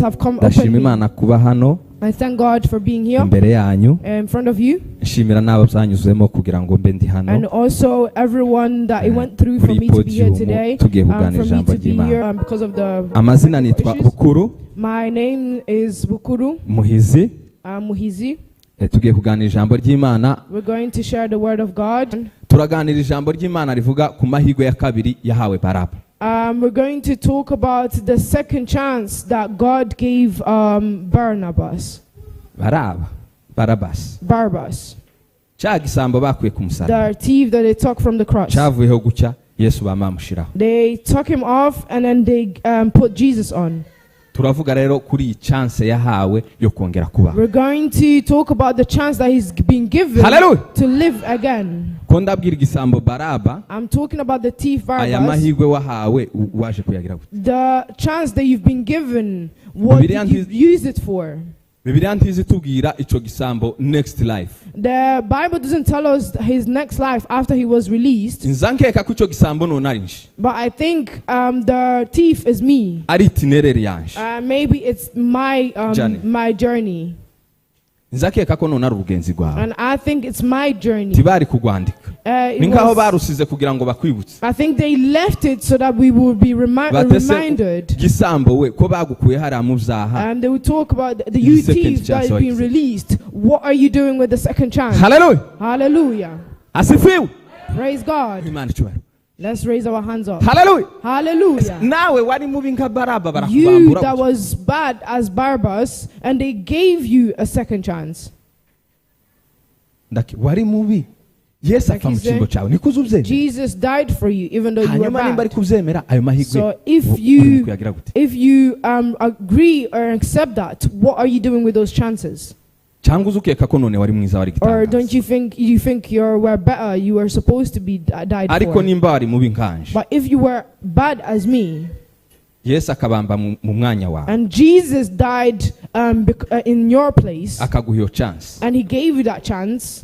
have come Ndashima upon me. Imana kuba hano I thank God for being here imbere yanyu. In front of you, Nshimira n'abo byanyuzemo kugira ngo mbe ndi hano and also everyone that it went through for kuri me to be here podium today, tugiye kuganira for me ijambo to be ry'Imana. here because of the Amazina nitwa issues. Bukuru My name is Bukuru Muhizi. Muhizi. Tugiye kuganira ijambo ry'Imana. We're going to share the word of God. Turaganira ijambo ry'Imana rivuga ku mahirwe ya kabiri yahawe Baraba. We're going to talk about the second chance that God gave Barnabas. Baraba, Barabasi. Barabbas, Cya gisambo bakuye ku musaraba the thief that they took from the cross. cyavuyeho gucya Yesu bamamushiraho. They took him off and then they put Jesus on. Turavuga rero kuri iyi chance yahawe yo kongera kubaho. We're going to talk about the chance that he's been given Hallelujah. To live again. Ko ndabwira igisambo Baraba, I'm talking about the thief aya Barabbas. Mahirwe wahawe waje kuyagira gute? The chance that you've been given, what Bibiliya did you use it for? Bibiliya ntizi tubwira ico gisambo next life. The Bible doesn't tell us his next life after he was released, Nza nkeka ko ico gisambo none ari nje, but I think the thief is me. Ari itinerary yanje. Maybe it's my Journey. My journey, Nza nkeka ko none ari urugenzi rwawe. And I think it's my journey. Ntibari kugwandika, ni nkaho barusize kugira ngo bakwibutse. I think they left it so that we will be Batese reminded. Gisambo we ko bagukuye hariya mu byaha. And they will talk about the The you second thief that chance has been wagize. Released. What are you doing with the second chance? Haleluya. Hallelujah. Asifiwe. Praise God. Imana icyubahiro. Let's raise our hands up. Haleluya. Hallelujah. Nawe wari mubi nka Baraba You barakubambura. That was bad as Barabbas, and they gave you a second chance. Wari mubi Yesu apfa mu Like he cyimbo said, cyawe niko uza ubyemera. Jesus died for you, even though you were Hanyuma nimba ari bad. kubyemera ayo mahirwe So if uri you kuyagira gute? If you agree or accept that, what are you doing with those chances? Cyangwa uza ukeka ko none wari mwiza wari Or gitangaza. don't you think you were better? You were supposed to be died Ariko for. nimba wari mubi nkanje, But if you were bad as me, Yesu akabamba mu mwanya wawe, and Jesus died in your place, akaguha iyo chance, and He gave you that chance,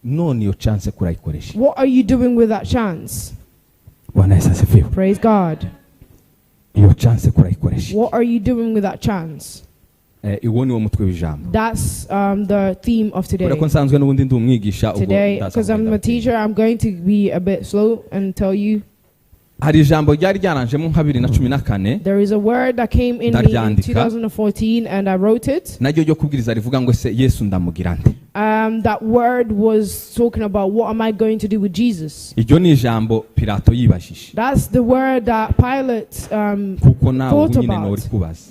none iyo chance kurayikoresha? What are you doing with that chance? Bwana Yesu asifiwe. Praise God. Iyo chance kurayikoresha? What are you doing with that chance? Uwo ni wo mutwe w'ijambo. That's the theme of today. Kubera ko nsanzwe n'ubundi ndi umwigisha ubwo Today, ndaza because I'm kugenda a teacher, I'm going to be a bit slow and tell you. Hari ijambo ryari ryaranjemo nka 2014. There is a word that came in me in Ndaryandika. 2014 and I wrote it. Naryo ryo kubwiriza rivuga ngo ese Yesu ndamugira nte? That word was talking about, what am I going to do with Jesus? Iryo ni ijambo Pilato yibajije. That's the word that Pilate Kuko nawe ubu thought nyine about. nori kubaza.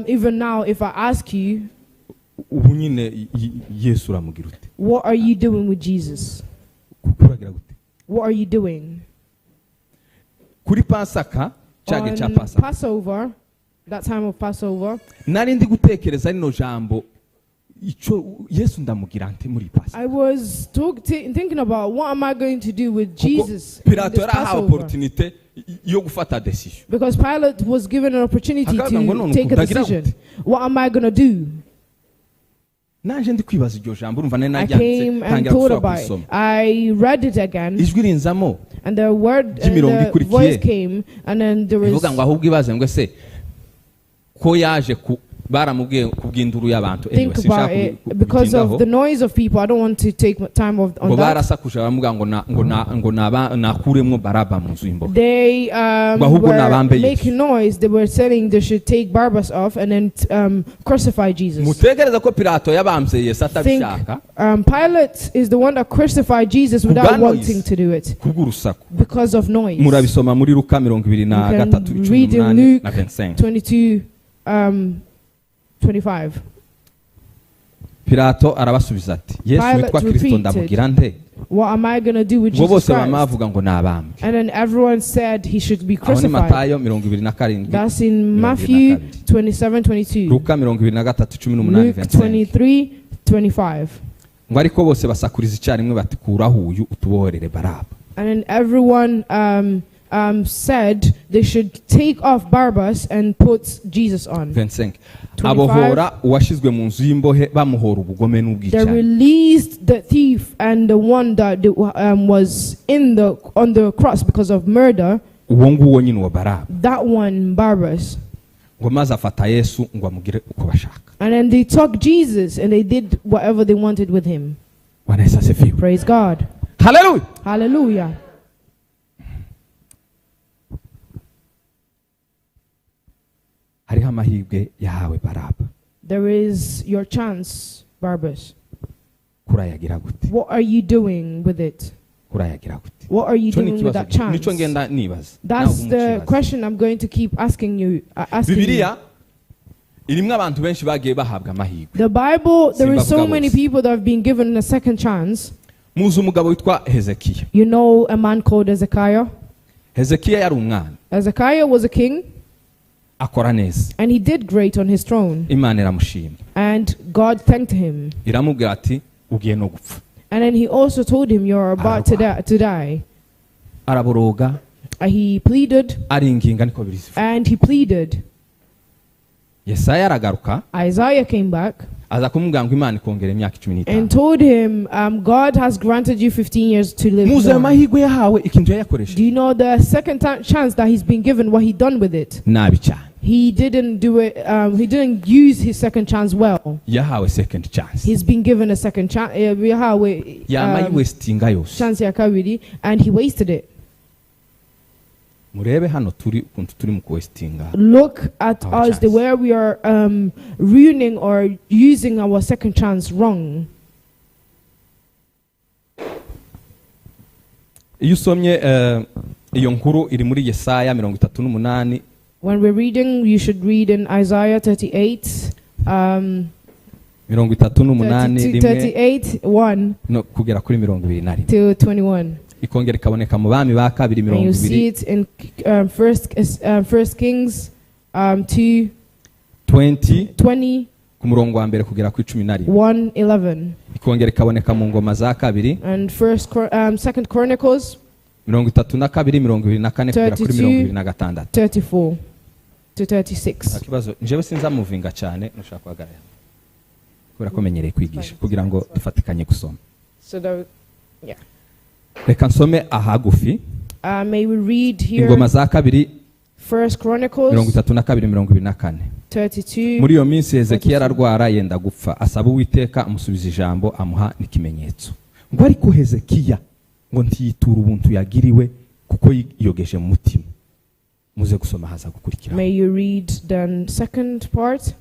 Even now, if I ask you, Ubu nyine Yesu uramugira ute? What are you doing with Jesus? Kuko uragira gute? What are you doing? Kuri Pasaka cya gihe cya On Pasaka, Passover, that time of Passover, nari ndi gutekereza rino jambo icyo Yesu ndamugira nte muri Pasaka. I was thinking about, what am I going to do with Kuko Jesus in Pilato this yari ahawe Passover? opportunité yo gufata decision. Because Pilate was given an opportunity Akavuga ngo to none take a ndagira decision. gute? What am I going to do? Naje ndi kwibaza iryo jambo urumva nari I naryanditse came and ntangira thought gusubira about it. kurisoma. I read it again, Ijwi rinzamo and the word and ry'imirongo the ikurikiye. Voice came, and then there was Ivuga ngo ahubwo ibaze ngo ese ko yaje ku baramubwiye kubw'induru y'abantu. Anyway, Think sinshaka about it because kubitindaho. Of the noise of people. I don't want to take time Ngo on that. barasakuje baramubwira ngo nakuremwo Baraba mu nzu y'imbohe. They Ngo ahubwo were nabambe Yesu. Making noise. They were saying they should take Barabbas off and then crucify Jesus. Mutekereza ko Pilato yabambye Yesu Think atabishaka Pilate is the one that crucified Jesus without Kubwa noise. Wanting to do it Kubw'urusaku. Because of noise. Murabisoma muri Luka mirongo ibiri na You can gatatu icumi read in n'umunani Luke na 25. 22, 25. Pilato arabasubiza ati Yesu Pilate witwa Kristo repeated, ndamugira nte? "What am I going to do with Ngo Jesus bose bama Christ?" bavuga ngo nabambwe. And then everyone said he should be Aho ni crucified. Matayo 27. That's in 22. Matthew 27, 22. Luka 23 18 Luke 25. 23, 25. Ngo ariko bose basakuriza icyarimwe bati kuraho uyu utubohorere Baraba. And then everyone said they should take off Barabbas and put Jesus on. 25. 25. Abohora uwashyizwe mu nzu y'imbohe bamuhora ubugome They n'ubwicanyi. Released the thief and the one that was in the on the cross because of murder. Uwo nguwo nyine wa Baraba. That one, Barabbas. Ngo maze afata Yesu ngo amugire uko bashaka. And then they took Jesus and they did whatever they wanted with him. Bwana Yesu asifiwe. Praise God. Haleluya. Hallelujah. Hariho amahirwe yahawe Baraba. There is your chance, Barabbas. Kurayagira gute? What are you doing with it? Kurayagira gute? What are you Ico ni doing with ikibazo that chance? nico ngenda nibaza. That's Nawe the umukibaza. question I'm going to keep asking you. Asking you. Bibiliya irimo abantu benshi bagiye bahabwa amahirwe. The Bible, there is so Simbavuga many bose. people that have been given a second chance. Muzi umugabo witwa Hezekiya. You know a man called Hezekiah. Hezekiya yari umwana Hezekiah was a king akora neza. and he did great on his throne. Imana iramushima. And God thanked him. Iramubwira ati ugiye no gupfa. And then he also told him, you're about to die. Araboroga He pleaded aringinga niko birizivuga. and he pleaded. Yesaya aragaruka Isaiah came back aza kumubwira ngo Imana ikongera imyaka 15. and told him, God has granted you 15 years to live Muzi ayo more. mahirwe yahawe ikintu yayakoresheje Do you know the second chance that he's been given, what he done with it? nabi cyane. He didn't do it. He didn't use his second chance well. Yahawe second chance. He's been given a second chance. Yama yiwestinga yose. Chance ya kabiri, and he wasted it. Murebe hano turi ukuntu turi mu kuwestinga. Look at Our us, the chance. way we are ruining or using our second chance wrong. Iyo usomye iyo nkuru iri muri Yesaya 38. When we're reading, you should read in Isaiah 38, 38 rimwe 38, 1 no kugera kuri 21. to 21. Ikongera ikaboneka mu bami ba kabiri And you see 20 it in First Kings 2, 20 20, ku murongo wa mbere kugera kuri 11. 1, 11. Ikongera ikaboneka mu ngoma za kabiri And Second Chronicles 32 24 kugera kuri 32, 26. 34 to 36. Akibazo njewe sinzamuvinga cyane nushaka guhagarara kubera ko menyereye kwigisha kugira ngo dufatikanye gusoma. So that, yeah. Reka nsome ahagufi. May we read here Ingoma za kabiri First Chronicles 32 24. 32. Muri iyo minsi Hezekiya ararwara yenda gupfa, asaba Uwiteka amusubiza ijambo amuha n'ikimenyetso. Ngo ariko Hezekiya ngo ntiyitura ubuntu yagiriwe kuko yiyogeje mu mutima. Muze gusoma haza gukurikira. May you read the second part.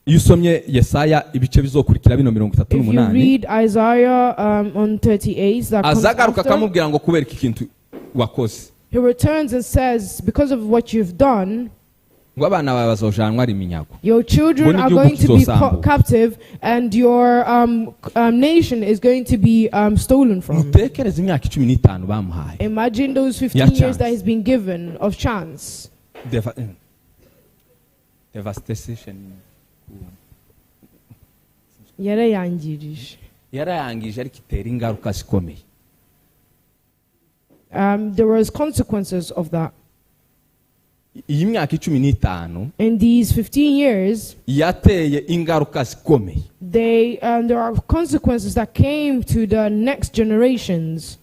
Iyo usomye Yesaya ibice bizokurikira bino If you 38 read Isaiah on 38, that comes azagaruka after, akamubwira ngo kubera iki kintu wakoze he returns and says, because of what you've done, ngo abana bawe bazojanwa ari iminyago. your children Ngo are n'igihugu going to be kizosambuka. captive and your nation is going to be stolen from. Mutekereze imyaka 15 bamuhaye. Imagine those 15 Ya years chance. that he's been given of chance. Devastation. Yarayangirije. Yarayangije ariko itera ingaruka zikomeye. There was consequences of that. Iyi myaka 15 In these 15 years, yateye ingaruka zikomeye. There are consequences that came to the next generations.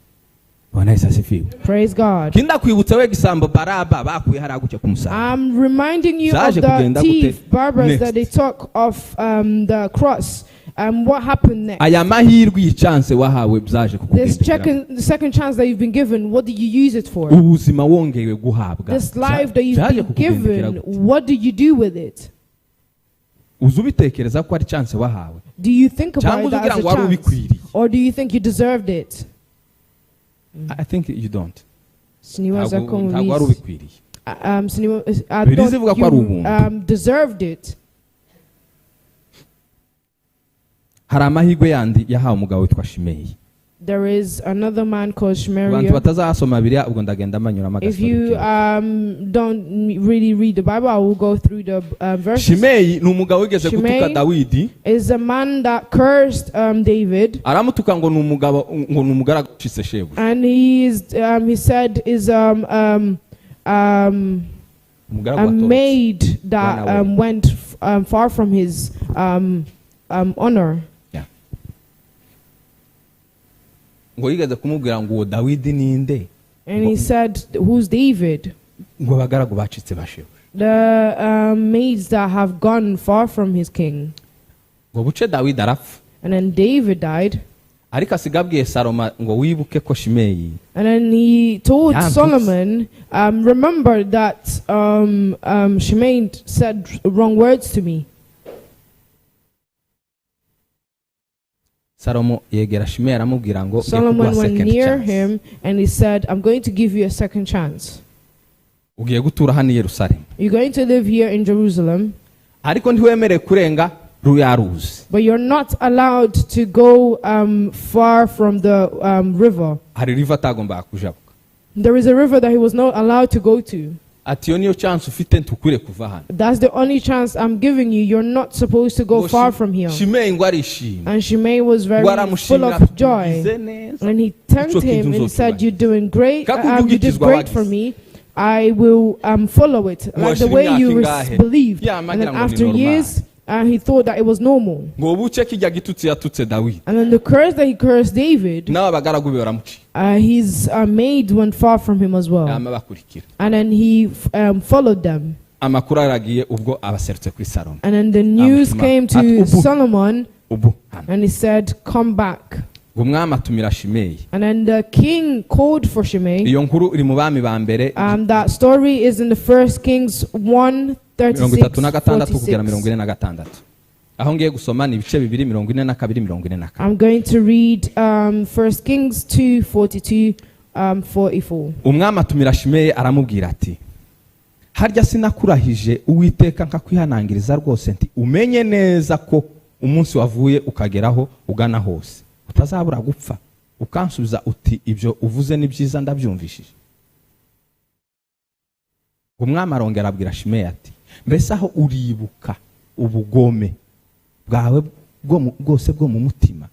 Bwana Yesu asifiwe. Praise God. Kinda kwibutsa we gisambo Baraba bakuye hariya gutya ku musaraba. I'm reminding you of Zaje the kugenda gute thief Barabbas next. that they took off the cross. What happened next? Aya mahirwe iyi chance wahawe byaje This kukugendekera. the second chance that you've been given, what did you use it for? Ubuzima wongewe guhabwa. This life that you've Byaje been kukugendekera given, gute? what did you do with it? Uzi ubitekereza ko ari chance wahawe? Do you think about Cyangwa it uzi ugira as a ngo wari chance? ubikwiriye? Or do you think you deserved it? I think you don't. Siniwaza Ntabwo ko ntabwo wari mubizi. ubikwiriye. I Biriza thought ivuga ko ari you ubuntu. deserved it. Hari amahirwe yandi yahawe umugabo witwa Shimeyi. There is another man called Abantu Shemariah. batazasoma Bibiliya ubwo ndagenda manyuramo If you don't really read the Bible, I will go through the verses. Shimeyi ni umugabo wigeze gutuka Shimei Dawidi. Is a man that cursed David, Aramutuka ngo ni umugabo ngo ni umugaragu ucitse shebuja. and he is he said is a Umugaragu watorotse. maid that Run away. went far from his honor. Ngo yigeze kumubwira ngo uwo Dawidi ninde? And he said, "Who's David?" Ngo abagaragu bacitse ba shebuja. The maids that have gone far from his king. Ngo buce Dawidi arapfa. And then David died. Ariko asiga abwiye Salomo ngo wibuke ko Shimeyi And then he told Yeah, Solomon, remember that Shimei said wrong words to me. Salomo yegera Shimeyi aramubwira ngo ngiye Solomon kuguha went second near chance. him and he said, I'm going to give you a second chance. Ugiye gutura hano i Yerusalemu, You're going to live here in Jerusalem, ariko ntiwemerewe kurenga ruya ruzi. But you're not allowed to go far from the river. Hari riva atagombaga kujabuka. There is a river that he was not allowed to go to. Ati iyo niyo chance ufite ntukwire kuva hano. That's the only chance I'm giving you. You're not supposed to go Ngo far from here. Shimeyi ngo arishima. And Shimei was Ngo very full aramushimira of joy. "Ugize neza." And he thanked Ico him kintu and said, nzocubahiriza. You're doing great. Kako You did ugikizwa great for wagize. Me. I will follow it. Like the Washira way imyaka you ingahe? believed. Yeah, And then magira ngo ni after normal. years, he thought that it was normal. Ngo buce kijya gitutsi yatutse Dawidi, And then the curse that he cursed David, nawe abagaragu be baramucika. His maid went far from him as well. Yama bakurikira. And then he followed them. Amakuru aragiye ubwo abaserutse kuri Salomo. And then the news Amushima. came Ati, to "Ubu." Solomon, Ubu hano. and he said, Come back. Ngo umwami atumira Shimeyi. And then the king called for Shimei. Iyo nkuru iri mu Bami ba mbere That story is in the First Kings 1 36 kugera 36, 46. Aho ngiye gusoma ni ibice bibiri, 42, 44. I'm going to read First Kings 2 42, 44. Umwami atumira Shimeyi aramubwira ati harya sinakurahije Uwiteka nkakwihanangiriza rwose nti umenye neza ko umunsi wavuye ukageraho ugana hose utazabura gupfa, ukansubiza uti ibyo uvuze ni byiza ndabyumvishije. Umwami arongera abwira Shimeyi ati mbese aho uribuka ubugome bwawe bwose bwo mu mutima?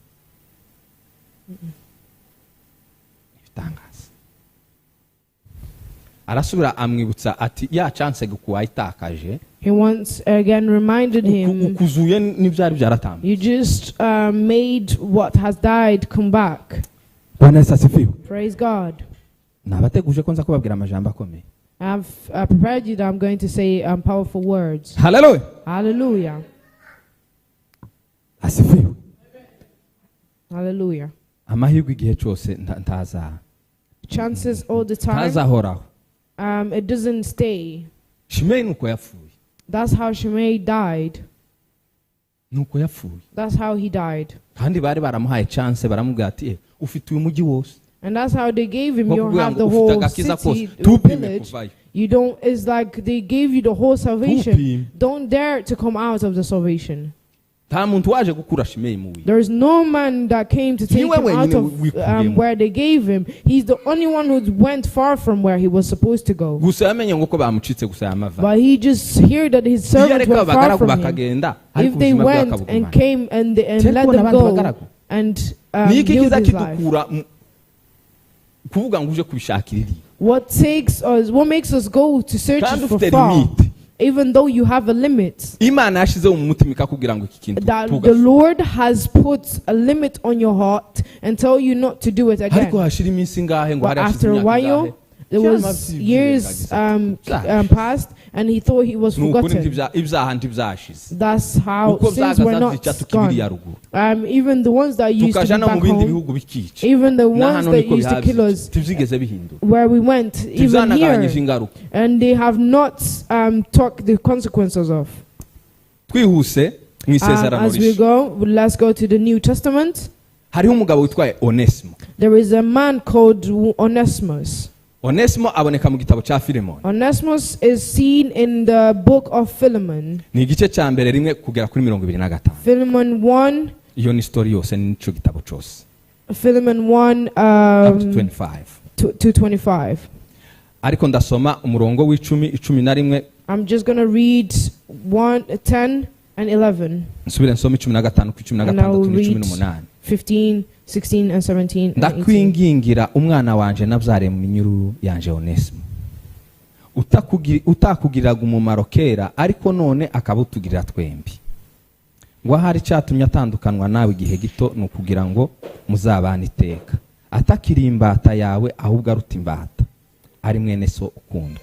Ibitangaza. Arasubira amwibutsa ati ya chance wayitakaje. He once again reminded him, Ukuzuye n'ibyari byaratambutse. You just made what has died come back. Bwana Yesu asifiwe. Praise God. Nabateguje ko nza kubabwira amajambo akomeye. I've prepared you that I'm going to say powerful words. Haleluya. Hallelujah. Asifiwe. Hallelujah. Amahirwe igihe cyose ntaza Chances all the time, ntazahoraho. It doesn't stay. Shimeyi nuko yapfuye. That's how Shimei died. Nuko yapfuye. That's how he died. Kandi bari baramuhaye chance baramubwira ati "Eh, ufite uyu mujyi wose." And that's how they gave him. Nko You kuvuga have ngo the ufite whole agakiza kose city, the tupime village. kuvayo. You don't. It's like they gave you the whole salvation. Tupime. Don't dare to come out of the salvation. Nta muntu waje gukura Shimeyi mu wiwe. There is no man that came to take Niwe him out wenyine of wikuyemo. where they gave him. He's the only one who went far from where he was supposed to go. Gusa yamenye ngo ko bamucitse gusa yamava. But he just heard that his Iyo servant areka went far abagaragu from him. bakagenda ariko If they ubuzima bwe went and akabugumana. came and Turi let kubona them abandi go bagaragu. and Ni iki healed kiza his life. kidukura kuvuga ngo uje kubishakira iriya? What takes us? What makes us go to search Kandi for ufite far? limite. Even though you have a limit, Imana yashyizeho mu mutima ikakubwira ngo iki kintu that the tugasubira. Lord has put a limit on your heart and tell you not to do it again. Ariko hashira iminsi ingahe ngo But hari hashize after a imyaka while, ingahe? there Cyangwa was byibwira years passed, and he thought he was Ni ukuri forgotten. ibyaha ntibyashize. That's how Uko sins were byagaza not byica tukibiriya gone. ruguru. Even the ones that used to Tukaja be no mu back bindi home, bihugu bikica. even the Na ones hano that niko used to kill bihabyica. us, Ntibyigeze bihindura. where we went, even Ntibyanagabanyije here, ingaruka. and they have not took the consequences of. Twihuse mu isezerano As we rishya. go, let's go to the New Testament. Hariho umugabo witwa Onesimo. There is a man called Onesimus. Onesimo aboneka mu gitabo cya Filemoni. Onesimus is seen in the book of Philemon. Ni igice cya mbere rimwe kugera kuri 25. Philemon 1, Iyo ni story yose n'icyo gitabo cyose. Philemon 1, Up to 25. to 25. Ariko ndasoma umurongo w'icumi, 11. I'm just going to read 1, 10 and 11. Nsubire nsome 15 ku cumi na And I will gatandatu n'icumi read n'umunani. 15, 16 and 17 and 18. Ndakwingingira umwana wanje nabyariye mu minyururu yanje Onesimo. Utakugiriraga umumaro kera ariko none akaba utugirira twembi. Ngo ahari cyatumye atandukanwa nawe igihe gito ni ukugira ngo muzabane iteka. Atakiri imbata yawe ahubwo aruta imbata. Ari mwene so ukundwa.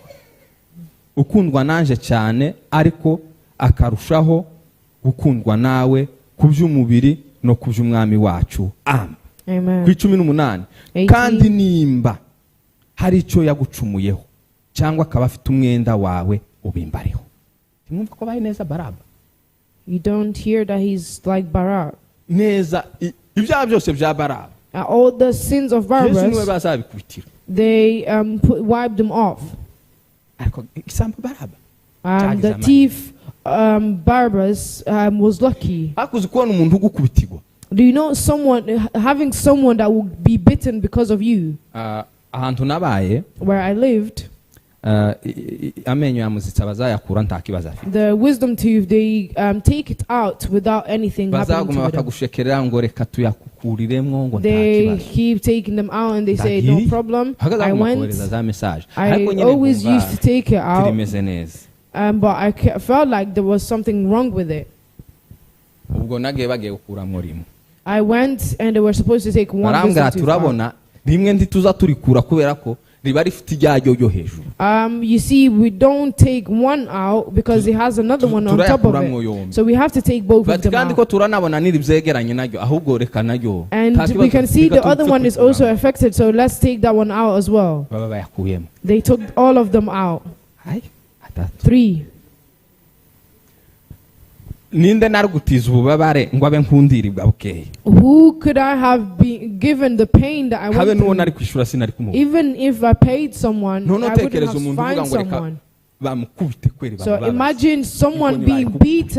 Ukundwa nanje cyane, ariko akarushaho gukundwa nawe ku by'umubiri no ku by'umwami wacu. Amen. Amen. Ku 18, 18. kandi nimba hari icyo yagucumuyeho cyangwa akaba afite umwenda wawe, ubimbareho. Ntimwumva ko baye neza Baraba? You don't hear that he's like Barab. Neza ibyaha byose bya Baraba, All the sins of Yesu niwe Barabbas, bazabikubitira. they wiped them off. Ariko isambu Baraba The Cyagize thief Barabbas was lucky. Hakuze kubona umuntu ugukubitirwa. Do you know someone having someone that will be bitten because of you? Ah, ahantu nabaye, Where I lived, amenyo ya muzitsi abazayakura nta kibazo afite. The wisdom tooth, they take it out without anything happening Bazaguma to them. bakagushekerera ngo reka tuyakukuriremwo, ngo nta They kibazo. Keep taking them out and they say, "No Ndagiye. problem." Hagaze I baguma went. kohereza za message, I ariko nyine always nkumva used to take it out, tirimeze neza. But I felt like there was something wrong with it. Ubwo nagiye bagiye gukuramwo rimwe. I went and they were supposed to take one Barambwira, wisdom tooth out. turabona rimwe ntituza turikura kubera ko riba rifite ijyaryo ryo hejuru. You see, we don't take one out because it has another one on top of Turayakuramwo it. yombi. So we have to take both of Bati them kandi ko out. turanabona n'iri byegeranye naryo, ahubwo reka naryo And nta we kibazo, can see reka the other tupfe one is also kurikuramo. affected, so let's take that one out as well. Baba bayakuyemo. They took all of them out. Ay, atatu. Three. Ninde narugutiza ububabare ngo abe nkundiribwa bukeye? Who could I have been given the pain that I Habe went n'uwo through? nari kwishyura sinari kumubona. Even if I paid someone, None I wouldn't utekereza have umuntu uvuga find ngo reka someone. bamukubite kweri, So bamubabaze. Imagine someone Inkoni being barikukubita.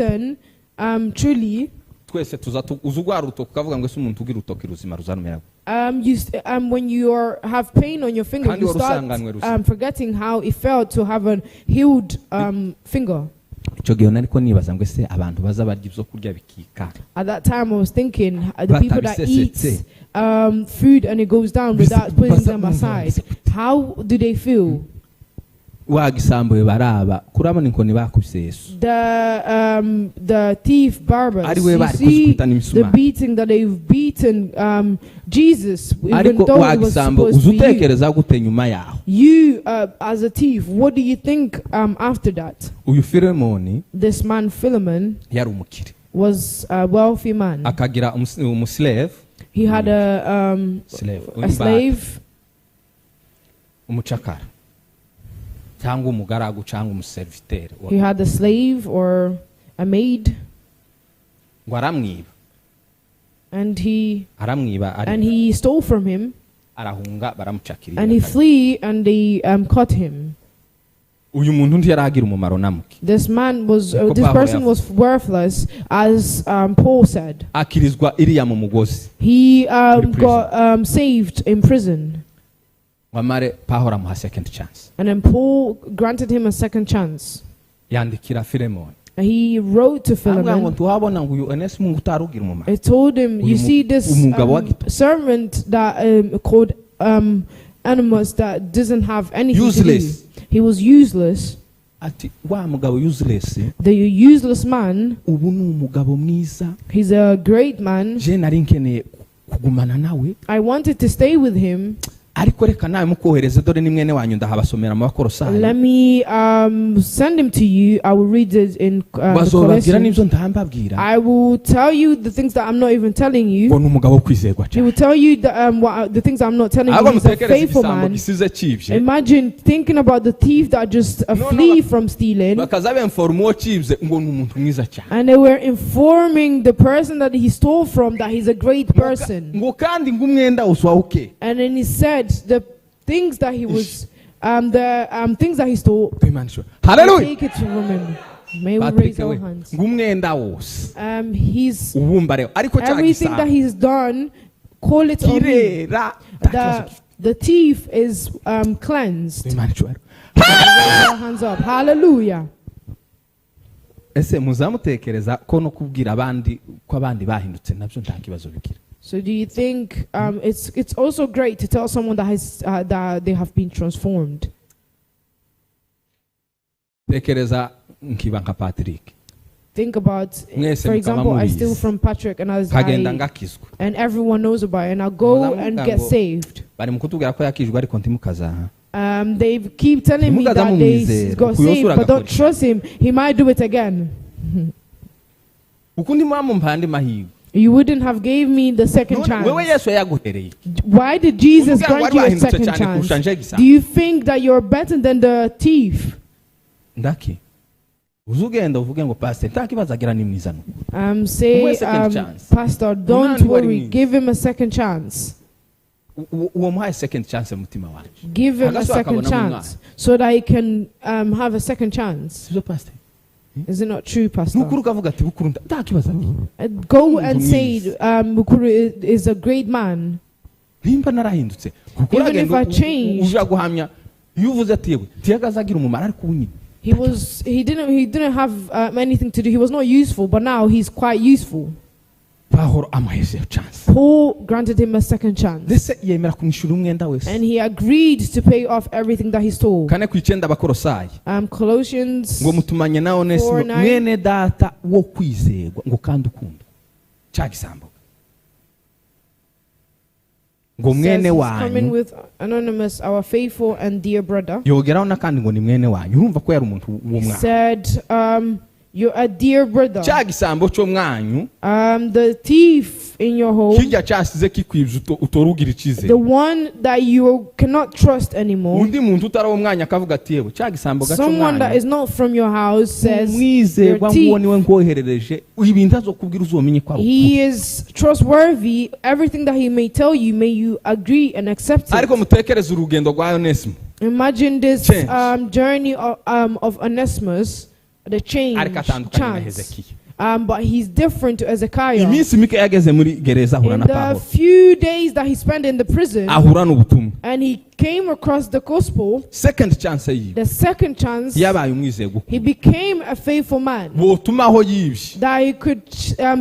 beaten, truly. Twese tuza uza urwara urutoki ukavuga ngo ese umuntu ugira urutoki ruzima ruzarumera gute? When you have pain on your finger, Kandi you wari start usanganwe ruzima. Forgetting how it felt to have a healed finger. Icyo gihe nariko nibaza ngo ese abantu baza barya ibyo kurya bikika At that time, I was thinking the people that eat Batabisesetse. Food and it goes down without putting them aside, bumva bameze how do they feel? Wagisambuye baraba kurabona inkoni bakubise Yesu. The thief Barabbas, Ari we you bari see kuzikubita the n'imisumari. Beating that they've beaten Jesus, even Ariko though it was wagisambo supposed uza to be you. utekereza gute nyuma yaho? You, as a thief, what do you think after that? Uyu Filemoni This man Philemon yari umukire, was a wealthy man. Akagira umuslave. He had Slave, a imbata. Slave, Umucakara cyangwa umugaragu cyangwa umuserviteur. He had a slave or a maid, Ngo aramwiba. And he Aramwiba and ari he stole from him, arahunga, baramucakirira. And he flee, and they caught him. Uyu muntu ntiyaragira umumaro na muke. This man was Niko this Pawulo person yavuze. Was worthless, as Paul said. Akirizwa iriya mu mugozi. He Muri prison. Got saved in prison, Ngo amare Pawulo amuha second chance. And then Paul granted him a second chance. Yandikira Filemoni, He wrote to aramubwira ngo Philemon. ntuhabona ngo uyu Onesimu ngo utarugira umumaro. It told him, Uyu "You see this umugabo wa gito. Servant that called Animus that doesn't have anything Useless. To do. He was useless. Ati wa mugabo useless, The useless man, ubu ni umugabo mwiza. He's a great man. Je nari nkeneye kugumana nawe, I wanted to stay with him. Ariko reka nawe mukohereze, dore ni mwene wanyu, ndahabasomera mu Bakorosayi. Let me send him to you. I will read it in the Bazobabwira Colossians. n'ibyo ntambabwira. I will tell you the things that I'm not even telling you. Ngo ni umugabo wo kwizerwa He cyane. will tell you the things I'm not telling you. Ahubwo He's a mutekereze faithful igisambo man. gisize cibye. Imagine thinking about the thief that just No, flee no, from stealing. bakaza bemforoma uwo cibye ngo ni umuntu mwiza cyane. And they were informing the person that he stole from that he's a great person. Ngo kandi ngo umwenda wose wawukeka. And then he said the things that he was, the things that he stole, Imana ishobora. Haleluya. take it from him. May we Patrick raise our we, hands. ngo umwenda wose He's ubumbareho ariko cya everything that gisambo he's done, call it on him. kirera nta kibazo The, the thief is cleansed. gifite. Imana ishobora. Raise our hands up. Hallelujah. Ese muzamutekereza ko no kubwira abandi ko abandi bahindutse nabyo nta kibazo bigira? So do you think it's also great to tell someone that they have been transformed? Tekereza nkiba nka Patrick. Think about, Mwese for mukaba example, I steal mubizi. From Patrick and as Nkagenda I, ngakizwa. And everyone knows about it, and I go Muzamuvuga and get ngo saved. bari mu kutubwira ko yakijwe ariko ntimukazaha. They keep telling me Ntimukaza that they mumwizera, got kuko saved, but don't agakora. Trust him. He might do it again. Kuko undi muba andi mahirwe. You wouldn't have gave me the second None- wewe chance. Yesu yaguhereye. Why did Jesus Uvuga ngo grant wari you a wahindutse second cyane kurusha chance? nje gisa. Do you think that you're better than the thief? Ndaki uze ugenda uvuge ngo pastor nta kibazo agira ni mwiza nuko. Say, Umuhe second chance. Pastor, don't Umunani wari worry. mwiza. Give him a second chance. Uwo muhaye second chance mu mutima wanje. Give him a Agaso second akabona mu chance so that he can have a second chance. Sibyo pastor? Is it not true, Pastor? Nukuri ukavuga ati bukuru nta kibazo agira. Go and say, Mwiza. Bukuru is a great man. Nimba narahindutse kuko Even uragenda if I changed- uja guhamya iyo uvuze ati yewe ntiyagaze agira umumaro ariko ubu nyine. He didn't have anything to do. He was not useful, but now he's quite useful. Pahoro amuheze chance. Paul granted him a second chance, Ndetse yemera kumwishyura umwenda wese. And he agreed to pay off everything that he stole. 4:9 Abakorosayi. Colossians Ngo mutumanye na Onesimo 4:9. mwene data wo kwizerwa ngo kandi ukundwa cya gisambo ngo says mwene he's coming wanyu. With Anonymous, our faithful and dear brother. Yogeraho n'akandi ngo ni mwene wanyu urumva ko yari umuntu w'umwana. Said, "You're a dear brother." Cya gisambo cyo mwanyu. The thief in your home, Kijya cyasize kikwibye utora ugira icyizere. The one that you cannot trust anymore. Undi muntu utari uwo mwanya akavuga ati yewe cya gisambo gaco Someone that mwanyu is not from your house says, umwizerwa "Your nguwo thief." niwe nkoherereje ibintu azokubwira uzomenye ko ari ukuri. He is trustworthy. Everything that he may tell you, may you agree and accept Ariko it. Mutekereze urugendo rwa Onesimo. Imagine this Change. Journey of Onesimus, the change, Ariko atandukanye na chance. Hezekiya. But he's different to Hezekiah. Iminsi mike yageze muri gereza ahura In na the Pawulo. Few days that he spent in the prison, Ahura n'ubutumwa. And he came across the gospel, Second chance yiwe the second chance, yabaye umwizerwa. He became a faithful man. Wotuma aho yibye That he could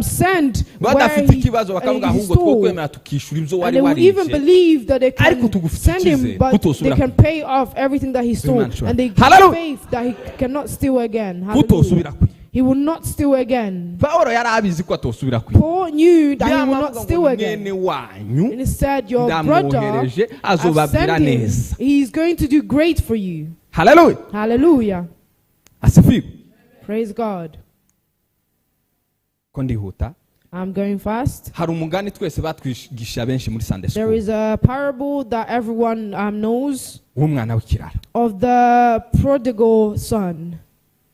send where badafite he, ikibazo bakavuga he ahubwo stole. twokwemera tukishyura ibyo And wari they would even waribye. Believe that they Ariko can tugufite send him, icyizere, but they kutosubira can pay off everything that he stole. Imana ishobora. And they give Hallelujah. Faith that he cannot steal again. Hallelujah. Kutosubira kwiba. He will not steal again. Pawulo yari abizi ko atosubira kwiba. Paul knew that he will Yamavuga not ngo steal ni again. mwene wanyu And he said, "Your brother, ndamwohereje I've azobabwira sent him. neza. He's going to do great for you." Haleluya. Hallelujah. Asifiwe. Praise God. Ko ndihuta. I'm going fast. Hari umugani twese batwigisha benshi muri Sunday There school is a parable that everyone knows w'umwana w'ikirara. Of the prodigal son.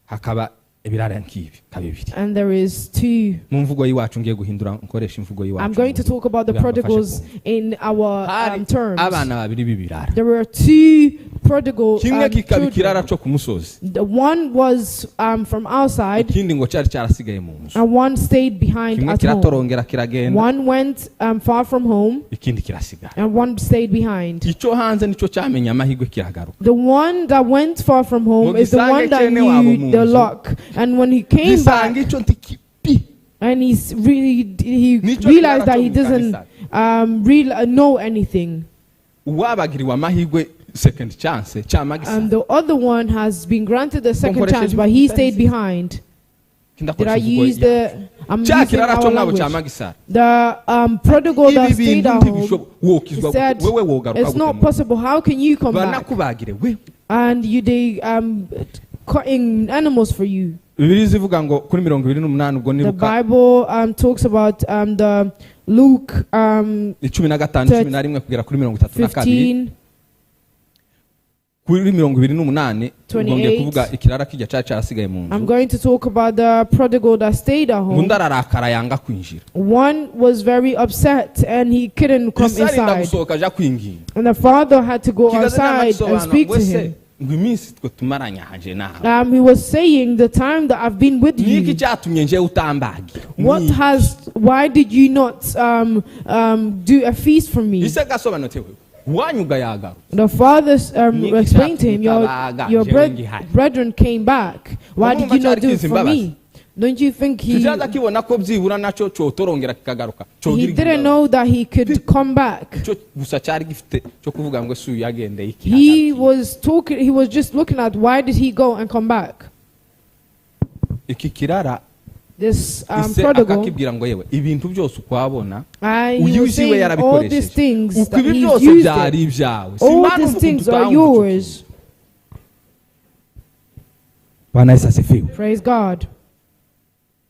Hakaba ibirara nk'ibi nka bibiri. And there is two. Mu mvugo y'iwacu ngiye guhindura nkoresha imvugo y'iwacu. I'm going to talk about the Kugira ngo mbafashe prodigals kumva. In our Hari terms. Abana babiri b'ibirara. There were two prodigal Kimwe kikaba ikirara children. Cyo ku musozi. The one was from outside Ikindi ngo cyari cyarasigaye mu nzu. And one stayed behind Kimwe at home. kiratorongera kiragenda. One went far from home Ikindi kirasigara. And one stayed behind. Icyo hanze nicyo cyamenye amahirwe kiragaruka. The one that went far from home is the Ngo one that gisange cyene wabo knew mu the nzu. luck. And when he came Gisanga back, icyo ntikipi. And he's really he Nicyo realized kirara that cyo he mu doesn't kanisa. Know anything. Uwabagiriwe amahirwe second chance cyama gisa. The other one has been granted the second Nkoresheje chance, but he imvugo stayed itari behind. Did I Ndakoresha imvugo use the? I'm cya using kirara our cyo mwabo language. cyama gisara. The prodigal that Ibi stayed bintu at home, ntibishoboka wokizwa he said, gute wewe wogaruka "It's gute not mu- possible. How can you come back?" Banakubagire we. And you they cutting animals for you. Bibiliya izivuga ngo kuri 28 ubwo ni The Luka Bible talks about the Luke 15 11 kugera kuri 32. 15, Kuri 28 ubwo ngiye 28. Kuvuga ikirara kijya cyari cyarasigaye mu I'm nzu. going to talk about the prodigal that stayed at home. Undi ararakara yanga kwinjira. One was very upset and he couldn't come Isi arinda inside. Gusohoka aja kwinginga. And the father had to go Kigaze outside and n'amagisobanura speak to wese him. Ngo iminsi twe tumaranye hanje nawe. He was saying, "The time that I've been with Niki you, cyatumye njewe utambagira? What Niki? Has, why did you not do a feast for me?" Ise gasobanutse wanyuga yagaruka. The father Niki explained to him, cyatumye utabaga Your jewe ngihari?" brethren came back. Why did Urumva you not cyari do it kizi for imbabazi. me?" Don't you think he, Kijaza kibona ko byibura nacyo cyotorongera kikagaruka he cogira didn't know that he could come back? Cyo gusa cyari gifite cyo kuvuga ngo ese uyu yagendeye iki He yagarukiye. Was talking, he was just looking at why did he go and come back? Iki kirara This Ise prodigal, akakibwira ngo yewe ibintu byose ukwabona he was uyu iwe saying all these yarabikoresheje things uko that ibi he's byose used byari it. ibyawe All Simana these ukuntu things are utawumva ucukuye. yours. Bwana Yesu asifiwe. Praise God.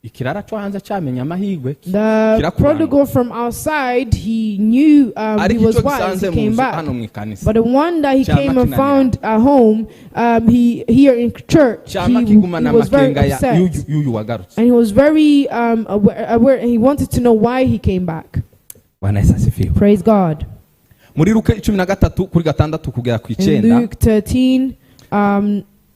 Ikirara cyo hanze cyamenya amahirwe The kirakuranga. prodigal from outside, he knew he Ariko was icyo wise. gisanze He mu came nzu back. hano mu ikanisa But the one that he Cyama came and kinanira. found at home, he here in church, he, cyama he kigumana was very amakenga ya upset. y'uyu wagarutse. And he was very aware, and he wanted to know why he came back. Bwana Yesu asifiwe. Praise God. Muri Luka 13 kuri 6 kugera ku In 9 Luke 13,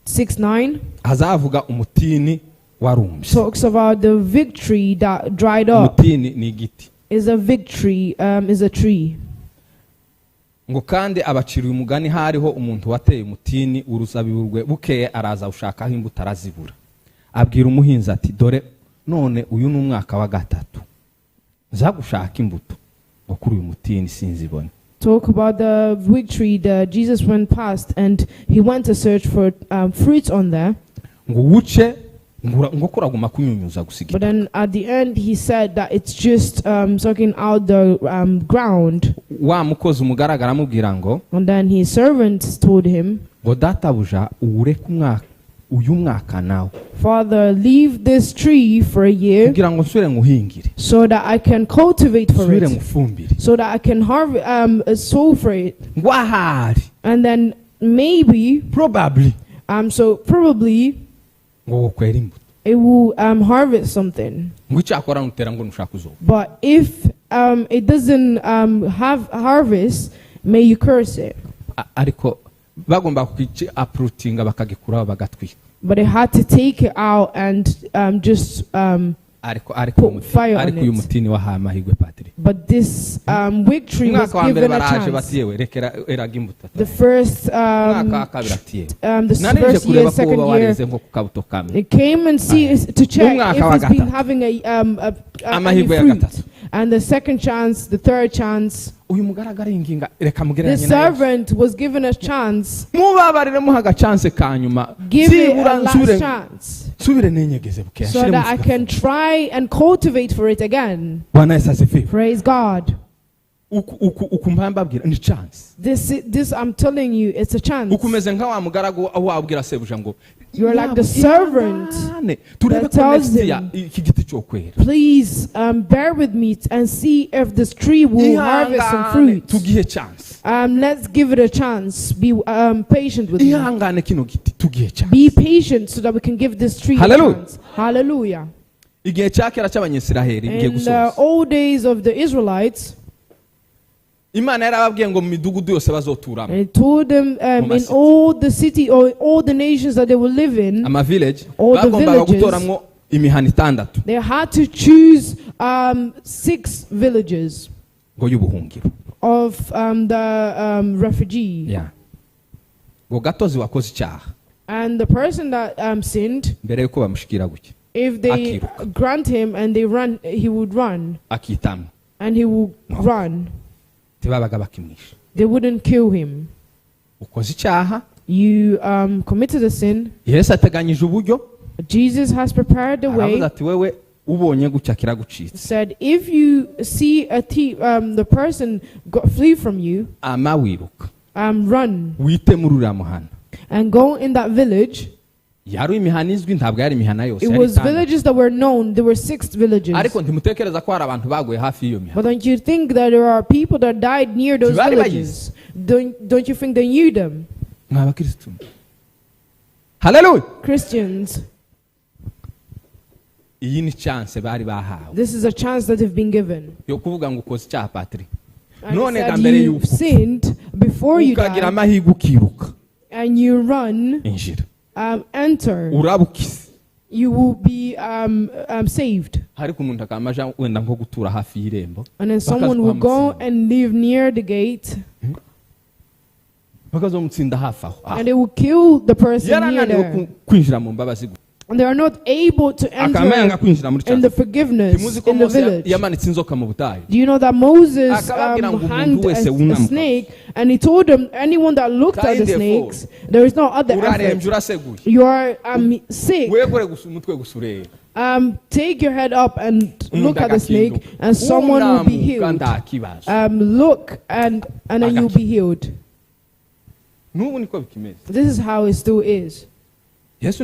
6, 9, hazavuga umutini warumbye. talks about the fig tree that dried up. Umutini ni igiti. Is a fig tree, is a tree. Ngo kandi abaciriye umugani hariho umuntu wateye umutini uruzabibu rwe bukeye araza ushakaho imbuto arazibura. Abwira umuhinzi ati dore none uyu ni umwaka wa gatatu nza gushaka imbuto ngo kuri uyu mutini sinzibone. Talk about the fig tree that Jesus went past and he went to search for fruits on there. Ngo uwuce ngo kuraguma kunyunyuza gusiga. But then at the end he said that it's just sucking out the ground. Wa mukozi umugaragara amubwira ngo And then his servants told him, ngo databuja uwureke umwaka uyu mwaka nawe Father, leave this tree for a year kugira ngo nsubire nguhingire so that I can cultivate for nsubire it, ngufumbire so that I can harvest, sow for it. ngo ahari And then maybe, probably so probably ngo wokwera imbuto it will harvest something. ngo icyakora nutera ngo nushaka uzoba. But if it doesn't have harvest, may you curse it. Ariko bagomba kukici uprootinga bakagikuraho bagatwika. But they had to take it out and just. Ariko ariko Put umuti fire on ariko uyu it. mutini wahaye amahirwe Patrick. But this fig tree was Umwaka wa mbere given a baraje bati chance. yewe rekera eraga imbuto. The first, Umwaka wa kabiri ati yewe the narinje first kureba year, ko second uba year, wareze nko ku kabuto kamwe. they came and see to check Umwaka if wa it's been gatatu. having a any Amahirwe ya fruit. gatatu. And the second chance, the third chance, Uyu mugaragara inginga reka the mugereranye na Yesu. servant was given a chance. Mubabarire muha agachance ka nyuma Give it byibura a last nsubire chance nsubire nenyegeze bukeya so nshire that mu I fuka. can try and cultivate for it again. Bwana Yesu asifiwe. Praise God. Uku uku uku mbambabwira ni chance. This I'm telling you, it's a chance. Ukumeze nka wa mugaragu aho wabwira sebuja ngo You're like the servant ihangane, turebe that ko tells next year him, iki giti cyo kwera. Please bear with me and see if this tree will harvest some Ihangane, fruit. tugihe chance. Let's give it a chance. Be patient with me. Ihangane kino giti tugihe chance. Be patient so that we can give this tree a Hallelujah. chance. Hallelujah. Igihe cya kera cy'abanyisiraheli ngiye In the gusoza. old days of the Israelites, Imana yarababwiye ngo mu midugudu yose bazoturamo it told them in Mu all the city or all the nations that they will live in, ama village All the bagombaga villages. gutoramwo imihana itandatu they had to choose 6 villages ngo y'ubuhungiro. of the refugee. Yeah. Ngo gatozi wakoze icyaha And the person that sinned, mbere yuko bamushikira gutya if they Akiruka. grant him and they run, he would run. Akitama And he would No. run. ntibabaga bakimwisha. They wouldn't kill him. Ukoze icyaha You committed a sin. Yesu ateganyije uburyo Jesus has prepared the way. aravuze ati wewe ubonye gutya kiragucitse. Said, if you see a thief, the person flee from you, Ama wiruka run wite muri uriya muhana. and go in that village. Yari imihana izwi ntabwo yari imihana yose It yari was itandatu. villages that were known. There were 6 villages. Ariko ntimutekereza ko hari abantu baguye hafi y'iyo mihana. But don't you think that there are people that died near those Ntibari villages? Don't you think they knew them? Mwa bakristu. Hallelujah. Christians, Iyi ni chance bari bahawe this is a chance that they've been given. yo kuvuga ngo ukoze icyaha Patrick. And None said ga mbere you y'uko sinned before you ukagira died, amahirwe ukiruka and you run, injira enter, urabukize. you will be saved. Ariko umuntu akamaja wenda nko gutura hafi y'irembo And then someone will go bakazohamutsinda. and live near the gate, Bakazomutsinda hafi aho. and they will kill the person near Yarananiwe there. kwinjira mu mbabazi gusa. And they are not able to Akaba yanga enter kwinjira muri in the chance. forgiveness Ntimuzi ko in the Mose village. yamanitse inzoka mu butayu. Do you know that Moses Akababwira ngo umuntu hanged wese a wunamuka. snake, and he told them, anyone that looked at the Kind snakes, there is no other Urarembye effort. uraseguye. You are sick. Wegure gusa umutwe gusa urebe. Take your head up and look at the snake, and someone will be healed. Look, and then you'll be healed. This is how it still is. That's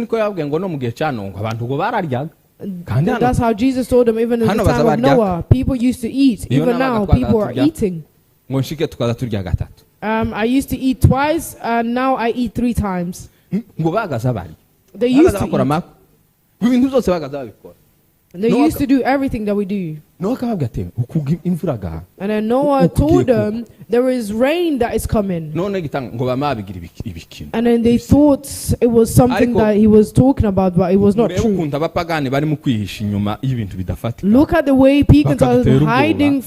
how Jesus told them, even in the time of Noah, people used to eat. Even now, people are eating. I used to eat twice, and now I eat 3 times. They used to eat. They used to do everything that we do. And then Noah told them there is rain that is coming. And then they thought it was something that he was talking about, but it was not true. Look at the way pagans are hiding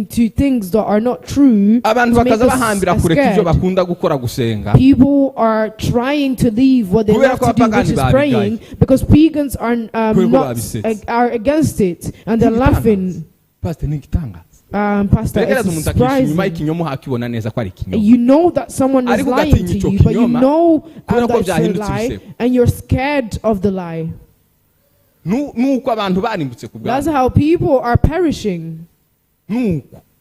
to things that are not true. To make us scared. People are trying to leave what they love to do, which is praying, because pagans are are against it, and they're laughing. Pastor, it's surprising. You know that someone is lying to you, but you know that it's a lie, and you're scared of the lie. That's how people are perishing.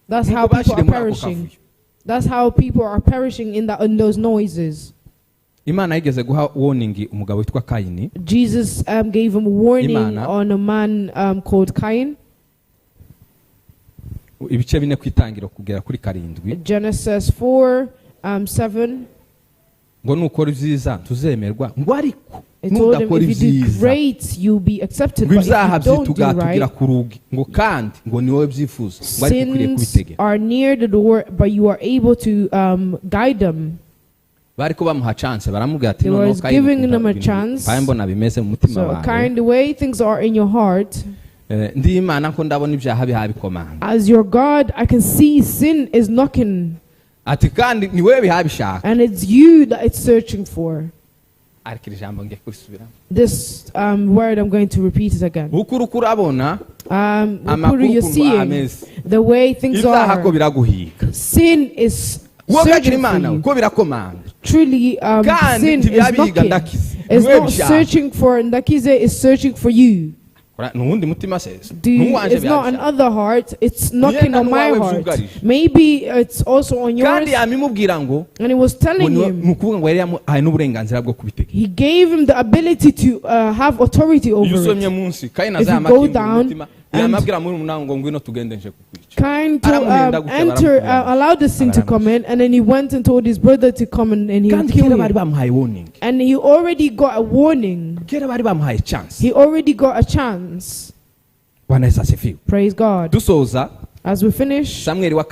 That's how people are perishing. That's how people are perishing in those noises. Jesus gave him a warning on a man called Cain. Genesis 4:7. It told him, if you do great, you'll be accepted. But if you don't do right, sins are near the door, but you are able to guide them. He was giving them a chance. So, kind the way things are in your heart. As your God, I can see sin is knocking. And it's you that it's searching for. This word, I'm going to repeat it again. You're seeing the way things are. Sin is searching for you. Truly, sin is knocking. It's not searching for Ndakize, it's searching for you. It's not another heart, it's knocking on my heart. Maybe it's also on yours. And he was telling him, he gave him the ability to have authority over it. If you go down and Cain to enter, allowed the sin to come in, and then he went and told his brother to come in, and he would kill him. And he already got a warning. He already got a chance. Praise God. As we finish, for 2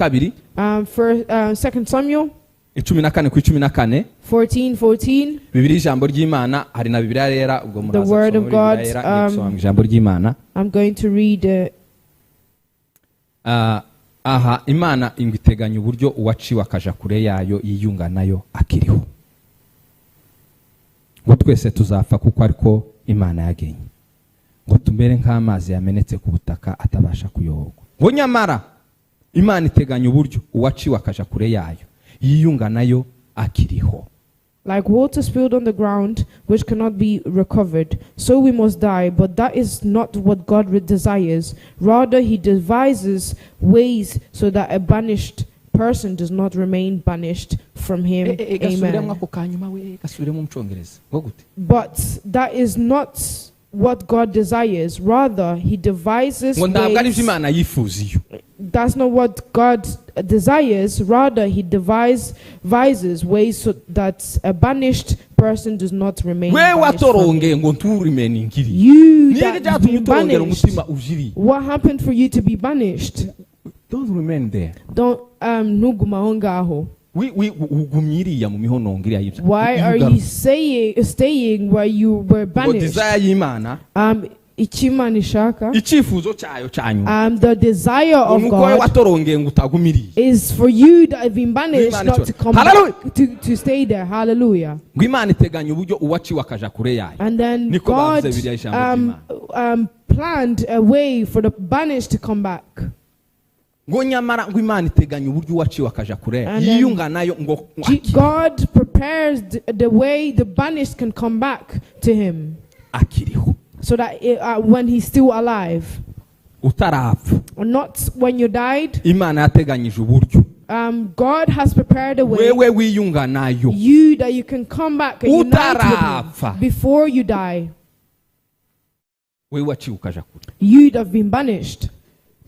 Samuel 14:14, the word of God. I'm going to read it. Aha Imana ingiteganya uburyo uwaciwe akaja kure yayo yiyunga nayo akiriho, ngo twese tuzapfa kuko ariko Imana yagenye, ngo tumere nk'amazi yamenetse ku butaka atabasha kuyoborwa. Ngo nyamara Imana iteganya uburyo uwaciwe akaja kure yayo yiyunga nayo akiriho. Like water spilled on the ground, which cannot be recovered, so we must die. But that is not what God desires. Rather, he devises ways so that a banished person does not remain banished from him. Amen. But that is not what God desires. Rather, he devises ways. That's not what God desires. Rather, he devises ways so that a banished person does not remain banished from him. You that have been banished, what happened for you to be banished? Don't remain there. Don't Why are you staying where you were banished? The desire of God is for you that have been banished not to come back, to stay there. Hallelujah. And then God planned a way for the banished to come back. And then God prepares the way the banished can come back to him. So that when he's still alive, Utarapfa. Or not when you died. Imana yateganyije uburyo. God has prepared a way. Wewe wiyunga nayo. You that you can come back and unite with him Utarapfa. Before you die. Wewe waciwe ukaja kure. You'd have been banished.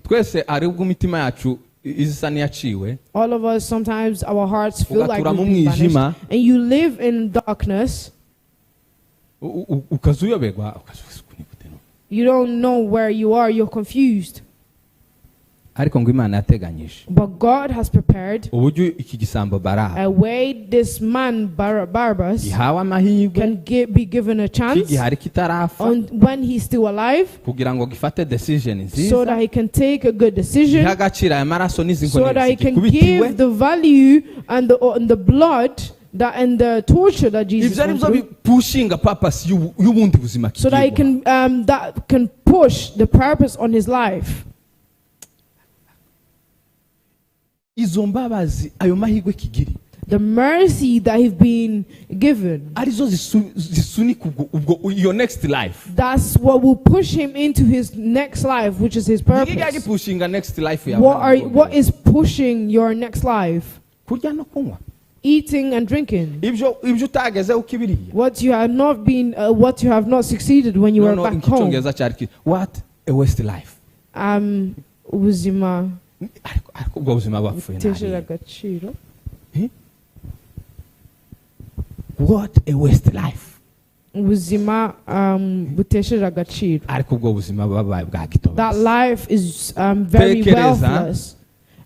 Twese ari ubwo imitima yacu isa n'iyaciwe. All of us, sometimes our hearts feel like Ugatura mu we've been banished. mwijima. And you live in darkness. Ukaza uyoberwa, ukaza uzi ni gute no? You don't know where you are. You're confused. Ariko ngo Imana yateganyije But God has prepared uburyo iki gisambo Baraba a way this man Barabbas gihawe amahirwe can be given a chance kigihari kitarafa on, when he's still alive, kugira ngo gifate decision so nziza that he can take a good decision, gihe agaciro aya maraso n'izi so nkoni that he can zigikubitiwe give the value and the blood that and the torture that Jesus ibyo ari went byo through, bipushinga purpose y'ubundi buzima so that he kigiye can that can push the purpose on his life. Izo mbabazi ayo mahirwe kigiri The mercy that he's been given, arizo zisunika ubwo iyo next life. That's what will push him into his next life, which is his Niki purpose. gipushinga next life yawe? What is pushing your next life? Kurya no kunywa. Eating and drinking. Ibyo utagezeho ukibiriye. What you have not succeeded when you were No, back home. icyongereza cyari what a waste life. Ubuzima Ariko ubwo buzima bapfuye butesheje nabi. Agaciro. What a waste life. Ubuzima butesheje agaciro. Ariko ubwo buzima babaye bwa That gitobazi. Life is very Tekereza. Worthless.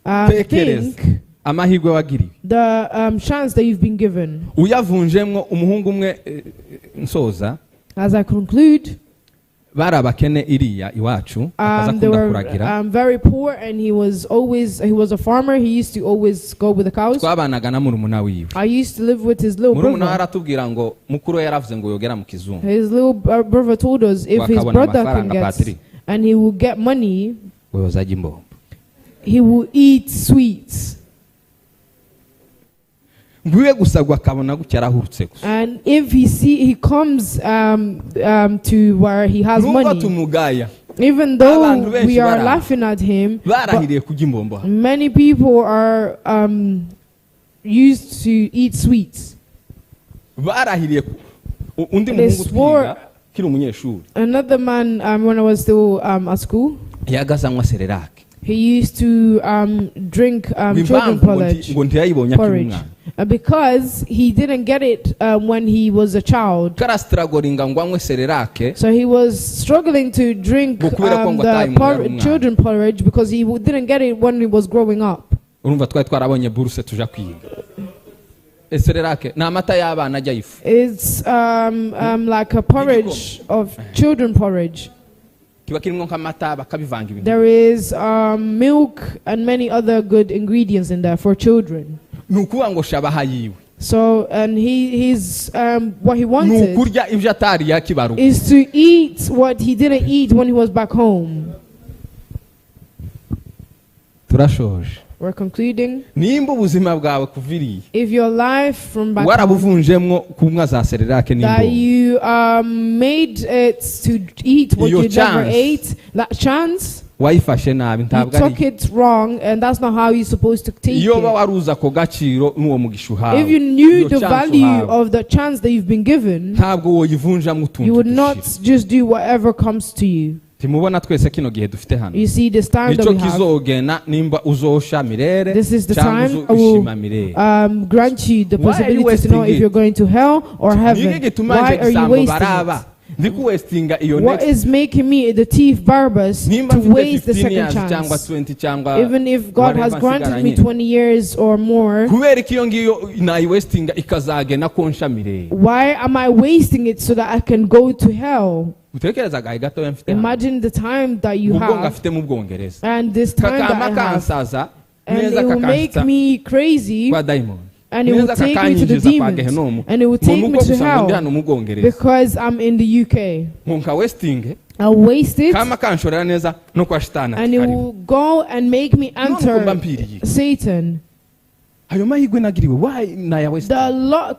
Tekereza. Think Amahirwe wagiriwe the chance that you've been given. Uyavunjemwo umuhungu umwe nsoza. As I conclude, Bari abakene iriya iwacu akaza they akunda were kuragira. Very poor, and he was a farmer. He used to always go with the cows. Twabanaga na murumuna wiwe. I used to live with his little Murumuna we brother. aratubwira ngo mukuru we yaravuze ngo yogera mu kizungu His little brother told us if his wakabona brother can amafaranga get Patrick and he will get money, ngo yozajya imbombo. He will eat sweets. Ngwiwe gusa ngo akabona gutya arahurutse gusa. And if he comes to where he has Nubwo money, tumugaya even though abantu benshi we are bara- laughing at him, but barahiriye kurya imbombo. Many people are used to eat sweets. Barahiriye undi They muhungu swore- twiga kiri umunyeshuri Another man, when I was still at school, yagaze anywa Cerelac. He used to drink Ngo children impamvu ngo porridge. ngo ntiyayibonye akiri Porridge. umwana. Because he didn't get it when he was a child. Karasitaragoringa ngo anywe Cerelac. So he was struggling to drink Ngo kubera ko ngo the atayimuha yari umwana. Children porridge because he didn't get it when he was growing up. Urumva twari twarabonye buruse tuja kwiga. Cerelac ni amata y'abana ajya ifu. It's like a porridge of children porridge. Kiba kirimo nk'amata bakabivanga ibintu. There is milk and many other good ingredients in there for children. Ni ukuvuga ngo shabaha yiwe So, and what he ni wanted ukurya ibyo atariye akibaruka. Is to eat what he didn't eat when he was back home. Turashoje. We're concluding. Nimba ubuzima bwawe kuviriye If your life from back home warabuvunjemwo kunywa za Cerelac that n'imbombo you made it to eat what Your you never chance. Ate, that chance, wayifashe nabi you ntabwo took ari it wrong, and that's not how you're supposed to take iyo uba it. waruzi ako gaciro n'uwo mugisha uhawe If you knew iyo the chance value uhawe, of the chance that you've been given, ntabwo woyivunjamo utuntu you would dushira. Not just do whatever comes to you. Timubona twese kino gihe dufite hano You see this time that nicyo we have. kizogena nimba uzosha mirere This is the cyangwa time I will uzoshima mirere. Grant you the Why are you possibility to know wasting if it? you're going to hell or Niki heaven. gituma Why nje are you gisambo wasting baraba it? Ndi kuwestinga iyo What next is making me the thief Barabbas nimba to mfite waste the 15 second years cyangwa chance? 20 cyangwa Even if God has whatever granted me nsigaranye. 20 years or more, Kubera ko iyo ngiyo nayiwestinga ikazagena ko nsha mirere. Why am I wasting it so that I can go to hell? Utekereza agahe gatoya mfite hano. Imagine the time that you Ubwo have ngafite mu Bwongereza and this time that kakama I have. kansaza And neza it will make kakanshitsa me crazy kwa dayimoni and it will neza take me to the kakanyinjiza kwa demons gehinomu and it will ngo take me nuko to gusa ngo ndi hell hano mu Bwongereza because I'm in the UK. ngo nka westinge I'll waste it kama kanshorera neza no kwa shitani ati and it karibu. Will go and make me None uko mba enter mpiriye Satan. Ayo mahirwe nagiriwe why naya The westinge luck